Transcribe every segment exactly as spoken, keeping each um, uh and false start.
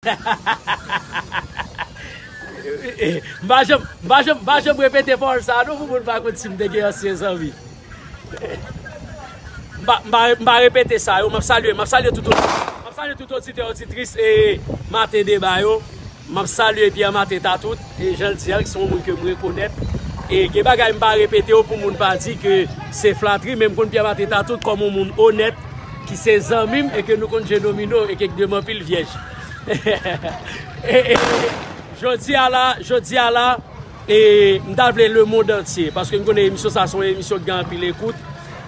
M pa janm, m pa janm, m pa janm repete pawòl sa a non, pou moun pa konn si m te gen ansyen zanmi. M pa, m pa, m pa repete sa yo, m ap salye, m ap salye tout, m ap salye tout oditè, oditris e Maten Deba yo. M ap salye Pierre Martin Tatout, e jan l di a, ki se yon moun ke m rekonèt. E gen bagay m pa repete yo pou moun pa di ke se flatri, men m konn Pierre Martin Tatout kòm yon moun onèt, ki se zanmi m, e ke nou konn jwe domino, e ke k de m anpil vyèj. E, e, jodi a la, jodi a la, e, m ta vle lemonn antye, paske m konnen emisyon sa se yon emisyon ki gen anpil ekout,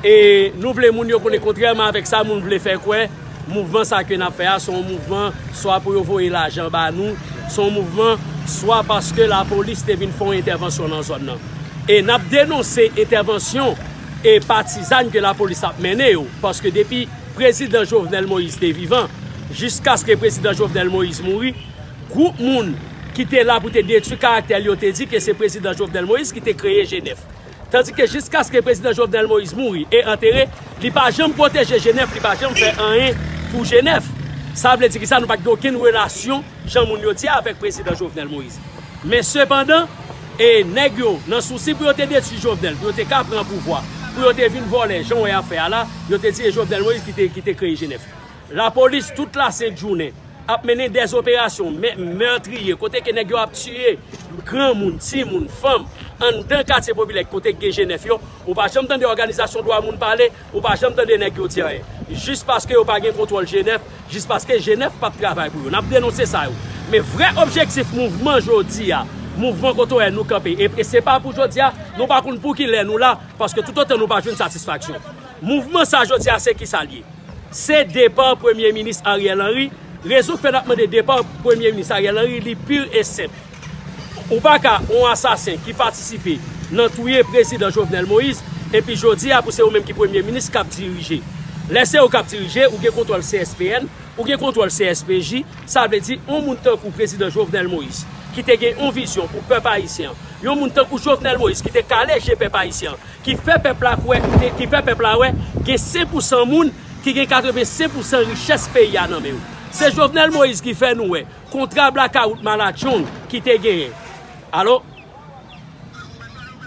e nou vle moun yo konnen, kontrèman avèk sa moun vle fè kwè, mouvman sa ke n ap fè a, se yon mouvman swa pou yo voye lajan ba nou, se yon mouvman swa paske lapolis te vin fè yon entèvansyon nan zòn nan. E n ap denonse entèvansyon e patizàn ke lapolis ap mennen yo, paske depi prezidan Jovenel Moïse te vivan, jiskaske prezidan Jovenel Moïse mouri, gwoup moun ki te la pou te detwi karaktè l yo te di ke se prezidan Jovenel Moïse ki te kreye G nèf. Tandike jiskaske prezidan Jovenel Moïse mouri e antere, li pa janm pwoteje G nèf, li pa janm fè anyen pou G nèf. Sa vle di ki sa? Nou pa t gen okenn relasyon, jan moun yo di a, avèk prezidan Jovenel Moïse. Men sepandan, e nèg yo, nan sousi pou yo te detwi Jovenel, pou yo te ka pran pouvwa, pou yo te vin vòlè, jan w wè y ap fè a la, yo te di e Jovenel Moïse ki te, ki te kreye G nèf. Lapolis, tout lasent jounen, ap mennen dèz operasyon mè-, mètriye, kote ke nèg yo ap tiye granmoun, timoun, fanm, anndan katye popilè, kote k gen G nèf yo. Ou pa janm tande òganizasyon dwa moun pale, ou pa janm tande nèg yo di anyen. Jis paske yo pa gen kontwòl G nèf, jis paske G nèf p ap travay pou yo. N ap denonse sa yo. Men vrè objektif mouvman jodi a, mouvman kote w wè nou kanpe, e, e se pa pou jodi a, nou pa konn pou ki lè nou la, paske toutotan nou pa jwenn satisfaksyon. Mouvman sa jodi a, se ki sa l ye? Se depa Premye Minis Ariel Henry. Rezon k fè n ap mande depa Premye Minis Ariel Henry, li pur e senp. Ou pa ka yon asasen ki patisipe nan touye prezidan Jovenel Moïse, epi jodi a pou se ou menm ki premye minis k ap dirije. Lè se ou k ap dirije, ou gen kontwòl C S P N, ou gen kontwòl C S P J, sa vle di yon moun tankou prezidan Jovenel Moïse, ki te gen yon vizyon pou pèp ayisyen an, yon moun tankou Jovenel Moïse ki te kale je pèp ayisyen an, ki fè pèp la kwè, ki fè pèp la wè, gen senk pousan moun ki gen katrevensenk pousan richès peyi a nan men yo. Se Jovenel Moïse ki fè nou wè kontra blakawout malatchong ki te genyen. Alo?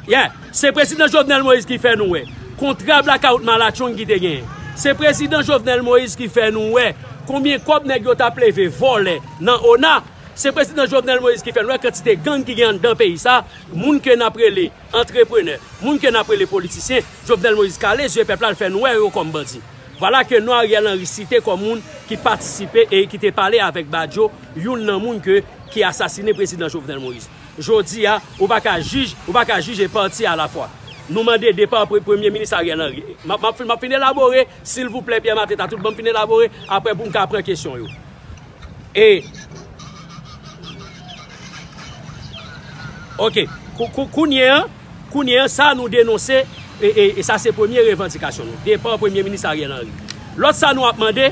Yeah, se prezidan Jovenel Moïse ki fè nou wè kontra blakawout malatchong ki te genyen. Se prezidan Jovenel Moïse ki fè nou wè konbyen kòb nèg yo t ap leve vòlè nan ona. Se prezidan Jovenel Moïse ki fè nou wè kantite gang ki gen anndan peyi sa, moun ke n ap rele antreprenè, moun ke n ap rele politisyen. Jovenel Moïse kale zye pèp la, l fè nou wè yo kòm bandi. Vwala ke non Ariel Henry site kòm moun ki patisipe e ki te pale avèk Badio, youn nan moun ke, ki asasine prezidan Jovenel Moïse. Jodi a, ou pa ka jij, ou pa ka jije pati alafwa. Nou mande depa pre-, premye minis Ariel Henry. M ap, m ap fin, m ap fin elabore, silvouplè, Pierre Martin Tatout, ban m fin elabore, apre pou m ka pran kesyon yo. E, ok, kou-, kou-, kounye a, kounye a, sa nou denonse, e, e, e sa se premye revandikasyon nou. Depa Premye Minis Ariel Henry. Lòt sa nou ap mande,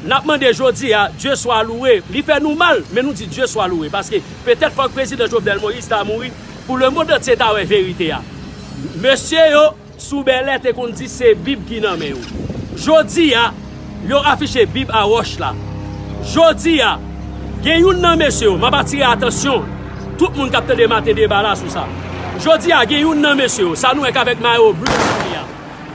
n ap mande jodi a, Dieu soit loué. Li fè nou mal, men nou di Dieu soit loué, paske petèt fòk prezidan Jovenel Moïse ta mouri pou lemonn antye ta wè verite a. Mesye yo, sou bèlè te konn di se Bib ki nan men yo. Jodi a, yo afiche Bib a wòch la. Jodi a, gen youn nan mesye yo, m ap atire atansyon tout moun k ap tande Maten Deba la sou sa. Jodi a, gen youn nan mesye yo, sa nou wè k avèk mayo ble a,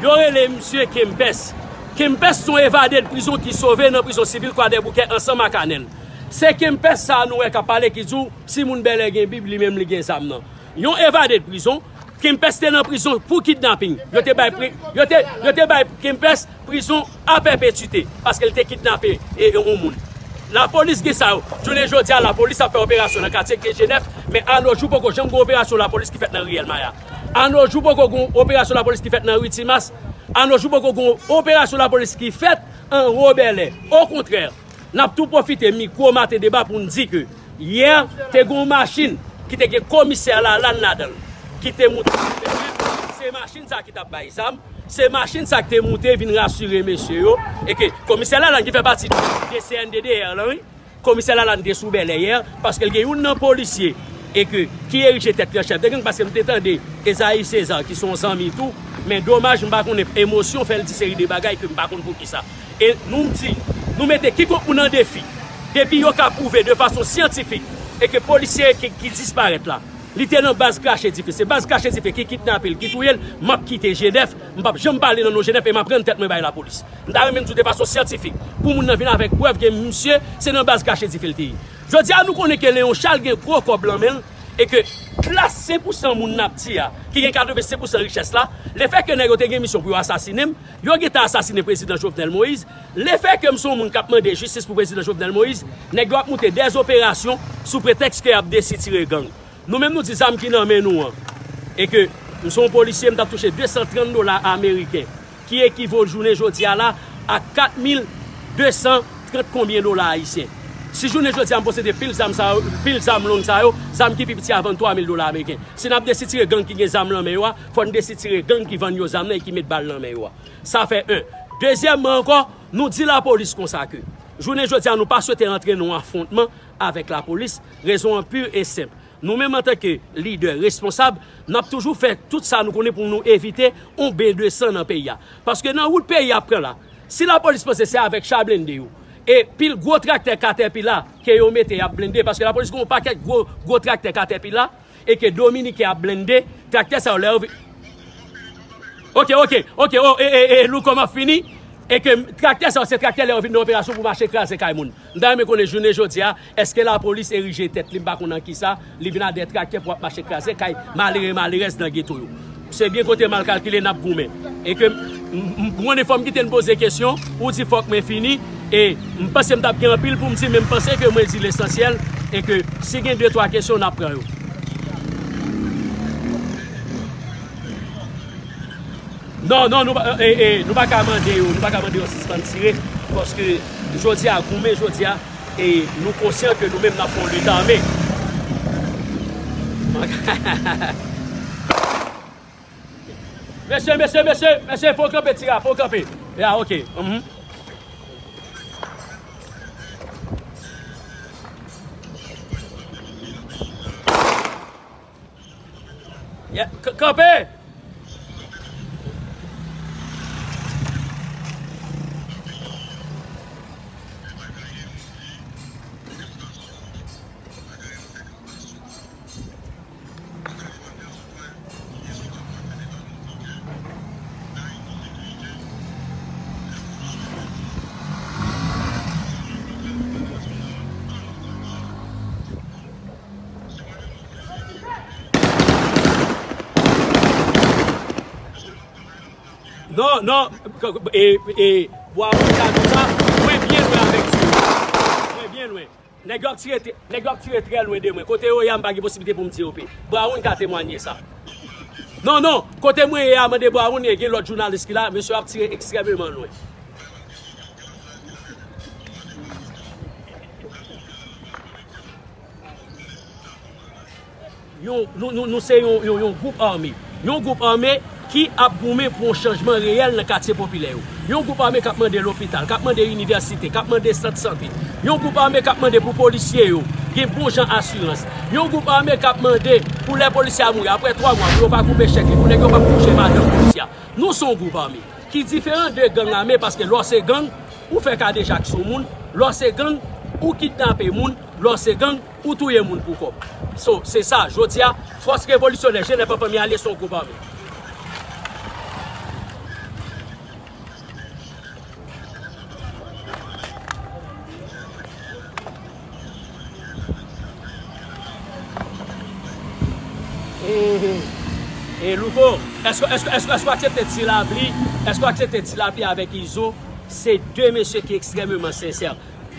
yo rele misye Kempès. Kempès se yon evade de prizon ki sove nan prizon sivil Kwadèboukè ansanm ak Anèl. Se Kempès sa a nou wè k ap pale ki di w si moun bèlè gen Bib, li menm li gen zam nan. Yon evade de prizon, Kempès te nan prizon pou kidnaping. Yo te bay pri-, yo te, yo te bay Kempès prizon a pèpetite paske l te kidnape e, e, yon moun. Lapolis gen sa yo. Jounen jodi a, lapolis ap fè operasyon nan katye K G nèf, men a no jou poko janm gen operasyon lapolis ki fèt nan riyèl Maya. A no jou poko gen operasyon lapolis ki fèt nan ri Timas. A no jou poko gen operasyon lapolis ki fèt anwo bèlè. Okontrè, n ap tou pwofite mikwo Maten Deba pou n di ke yè, te gen yon machin ki te gen komisè Lalanne ladan l, ki te moute. Se machin sa ki t ap bay zam, se machin sa ki te moute vin rasire mesye yo, e ke komisè Lalanne ki fè pati de C N D D R lan, wi. Komisè Lalanne te sou bèlè yè, paske l gen youn nan polisye, e ke, ki erije tèt li an chèf de gang, paske m te tande Esaïe César, ki se yon zanmi tou, men domaj, m pa konnen emosyon fè l di seri de bagay ke m pa konn poukisa. E nou di, nou mete kikòk moun an defi. Depi yo ka pwouve de fason syantifik e ke polisye ki, ki disparèt la, li te nan baz Krache Dife. Se baz Krache Dife ki kidnape l, ki touye l, m ap kite Jenèf. M p ap janm pale nan non Jenèf e m ap rann tèt mwen bay lapolis. M ta renmen m di w de fason syantifik. Pou moun nan vin avèk prèv ke misye, se nan baz Krache Dife l te ye. Jodi a, nou konnen ke Leon Charles gen gwo kòb nan men l e ke klas senk pousan moun n ap di a, ki gen katrevensenk pousan richès la, lefètke nèg yo te gen misyon pou yo asasinen m, yo gentan asasinen prezidan Jovenel Moïse. Lefètke m se yon moun k ap mande jistis pou prezidan Jovenel Moïse, nèg yo ap moute dèzoperasyon sou pretèks ke y ap desitire gang. Nou menm nou di zam ki nan men nou an, e ke m se yon polisye, m t ap touche de san trant dola ameriken, ki ekivo jounen jodi a la a kat mil de san trant konbyen dola ayisyen. Si jounen jodi a m posede pil zam sa yo, pil zam long sa yo, zam ki pi piti a vann twa mil dola ameriken. Si n ap desitire gang ki gen zam nan men yo a, fò n desitire gang ki vann yo zam nan e ki met bal nan men yo a. Sa fè en. Dezyèmman ankò, nou di lapolis konsa ke jounen jodi a, nou pa swete antre nan yon afwontman avèk lapolis. Rezon an pi e senp. Nou menm antanke lidè responsab, n ap toujou fè tout sa nou konnen pou nou evite yon ben de san nan peyi a. Paske nan wout peyi ap pran la, si lapolis panse se avèk cha blende yo, e pil gwo traktè Caterpillar ke yo mete y ap blende, paske lapolis gen yon pakèt gwo, gwo traktè Caterpillar, e ke Dominiken ap blende, traktè sa yo lè yo vi-, Ok, ok, ok, oh, e, e, e, Louko, m ap fini. E ke traktè sa yo, se traktè lè yo vin nan operasyon pou mache kraze kay moun. M ta renmen konnen jounen jodi a, èske lapolis erije tèt li, m pa konn nan kisa, li vin a de traktè pou ap mache kraze kay malere, malerèz nan geto yo. Se byen kote mal kalkile, n ap goumen. E ke m, m, m konnen fò m kite n poze kesyon, ou di fòk mwen fini, e m panse m t ap gen anpil pou m di, men m panse ke mwen di lesansyèl, e ke si gen de twa kesyon, n ap pran yo. Non, non, nou pa, e, e, nou pa ka mande yo, nou pa ka mande yo sispann tire, paske jodi a, goumen jodi a, e nou konsyan ke nou menm n ap fè yon lit ame. Mesye, mesye, mesye, mesye, fò w kanpe, tira, fò w kanpe. Ya, ok. Mhm. Ya, k-, kanpe! Non, non, e, e, bwa woun sa, nou sa, mwen byen lwen avèk ti yo. Mwen byen lwen. Nèg yo ap tire, nèg yo ap tire trè lwen de mwen. Kote yo ye a, m pa gen posiblite pou m di yo pe. Bwa woun ka temwanye sa. Non, non, kote mwen ye a, mande bwa woun, e gen lòt jounalis ki la, mesye ap tire ekstrèmeman lwen. Yon, nou, nou, nou se yon, yon, yon gwoup ame. Yon gwoup ame ki ap goumen pou yon chanjman reyèl nan katye popilè yo. Yon gwoup ame k ap mande lopital, k ap mande inivèsite, k ap mande sant sante. Yon gwoup ame k ap mande pou polisye yo gen bon jan asirans. Yon gwoup ame k ap mande pou lè polisye a mouri, apre twa mwa, pou yo pa koupe chèk li, pou nèg yo pa touche madanm polisye a. Nou se yon gwoup ame ki diferan de gang ame, paske lè w se gang, ou fè kadejak sou moun, lè w se gang, ou kidnape moun, lè w se gang, ou touye moun pou kòb. So, se sa, jodi a, Fòs Revolisyonè Jenèf an Fanmi Alye se yon gwoup ame. Mhm. E Louko, èske, èske, èske, èske w aksepte Ti Lapli, èske w aksepte Ti Lapli avèk Izo, se de mesye ki ekstrèmeman sensè.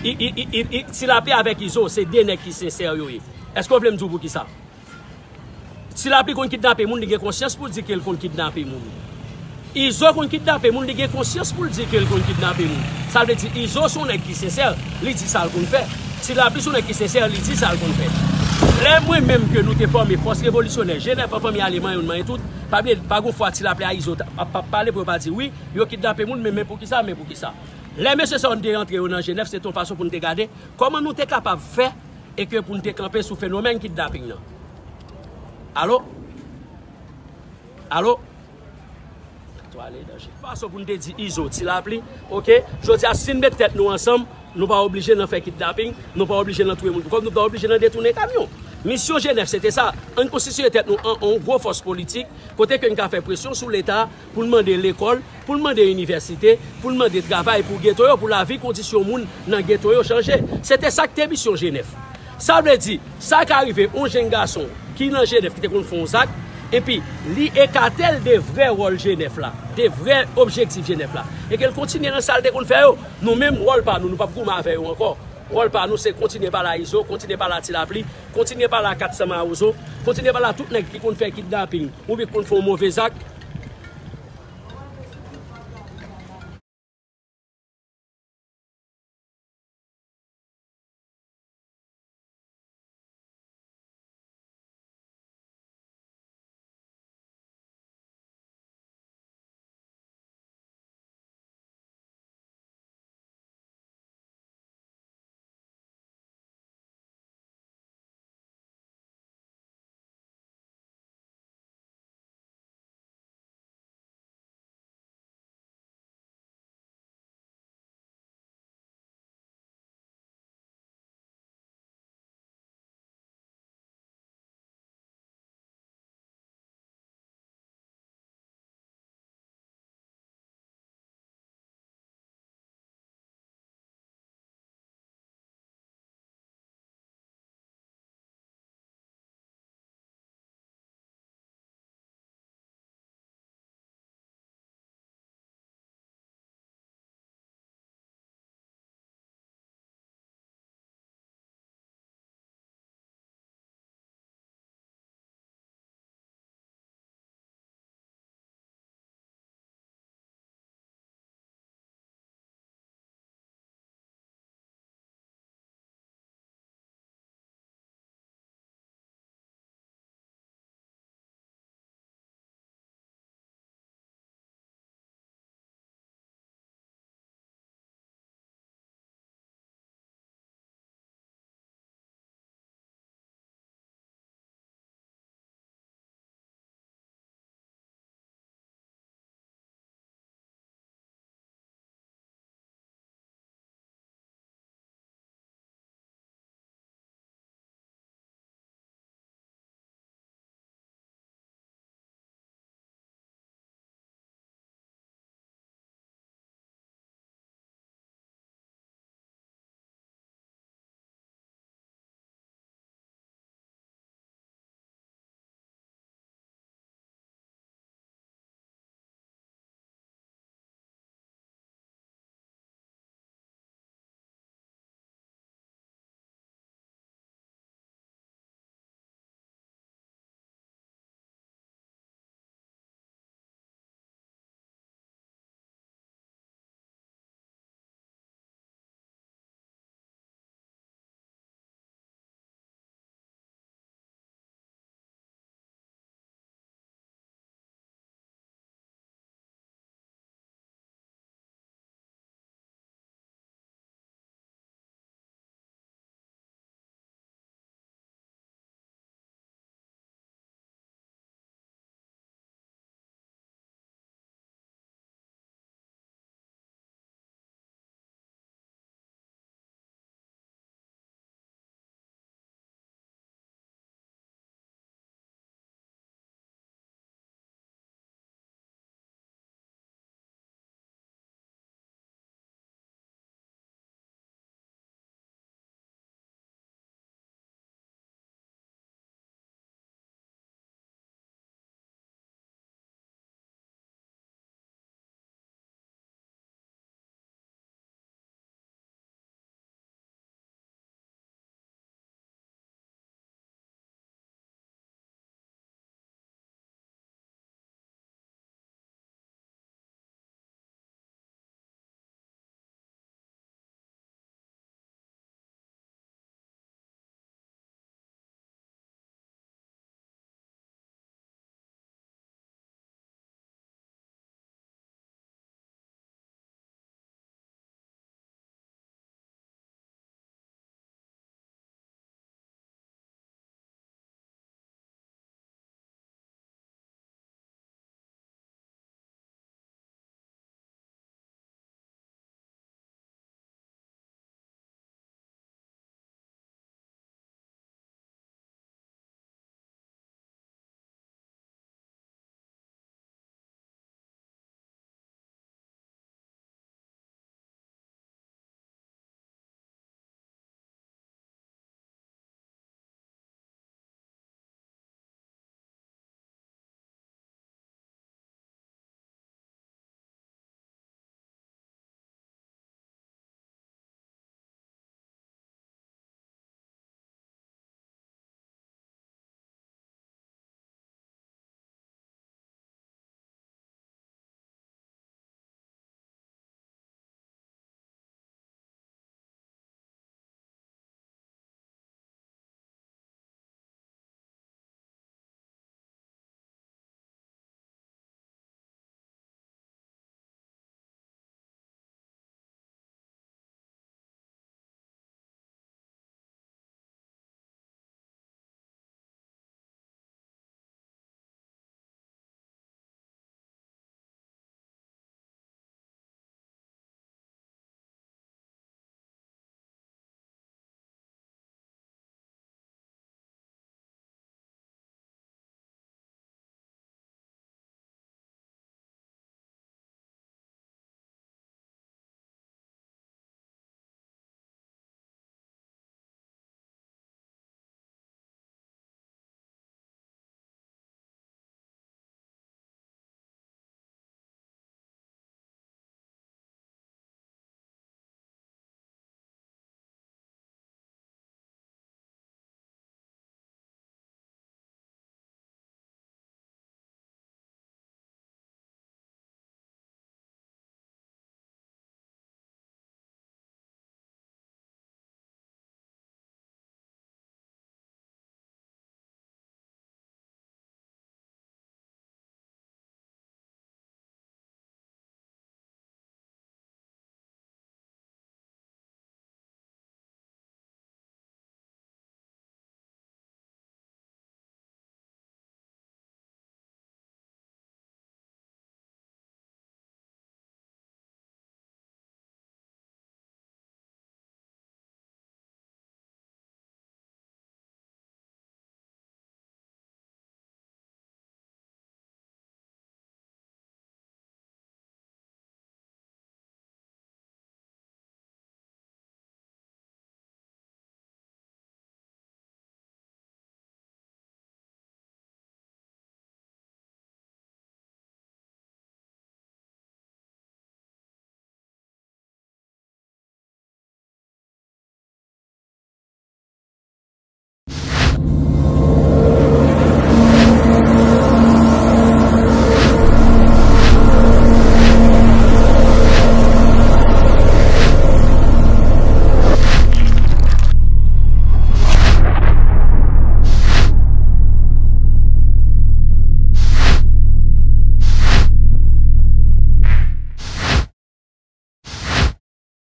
I, i, i, i, i, Ti Lapli avèk Izo, se de nèg ki sensè yo ye. Èske w vle m di w poukisa? Ti Lapli konn kidnape moun, li gen konsyans pou l di ke l konn kidnape moun. Izo konn kidnape moun, li gen konsyans pou l di ke l konn kidnape moun. Sa vle di Izo se yon nèg ki sensè, li di sa l konn fè. Ti Lapli se yon nèg ki sensè, li di sa l konn fè. Lè mwen menm ke nou te fòme Fòs Revolisyonè Jenèf an Fanmi Alye, manyen youn manyen tout, pa bliye, pa gon fwa Ti Lapli a Izo t ap, ap, ap pale pou yo pa di wi, yo kidnape moun, men, men poukisa, men poukisa. Lè mesye sa yo n te rantre yo nan Jenèf, se te yon fason pou n te gade kòman nou te kapab fè e ke pou n te kanpe sou fenomèn kidnaping nan. Alo? Alo? Fason pou n te di Izo, Ti Lapli, oke? Jodi a, si n met tèt nou ansanm, Nou pa oblije nan fè kidnaping, nou pa oblije nan touye moun pou kòb, nou pa oblije nan detounen kamyon. Misyon G nèf se te sa, ann konstitiye tèt nou an yon gwo fòs politik, kote ke n ka fè presyon sou Leta pou l mande lekòl, pou l mande inivèsite, pou l mande travay pou geto yo, pou lavi kondisyon moun nan geto yo chanje. Se te sa k te misyon G nèf. Sa vle di, sa ka rive yon jenn gason ki nan G nèf ki te konn fè yon zak, epi li ekate l de vrè wòl G nèf la, de vrè objektif G nèf la, e ke l kontinye nan sa l te konn fè yo. Nou menm, wòl pa nou, nou p ap goumen avè yo ankò. Wòl pa nou se kontinye pale a Izo, kontinye pale a Ti Lapli, kontinye pale a kat san Mawozo, kontinye pale a tout nèg ki konn fè kidnaping oubyen ki konn fè yon move zak.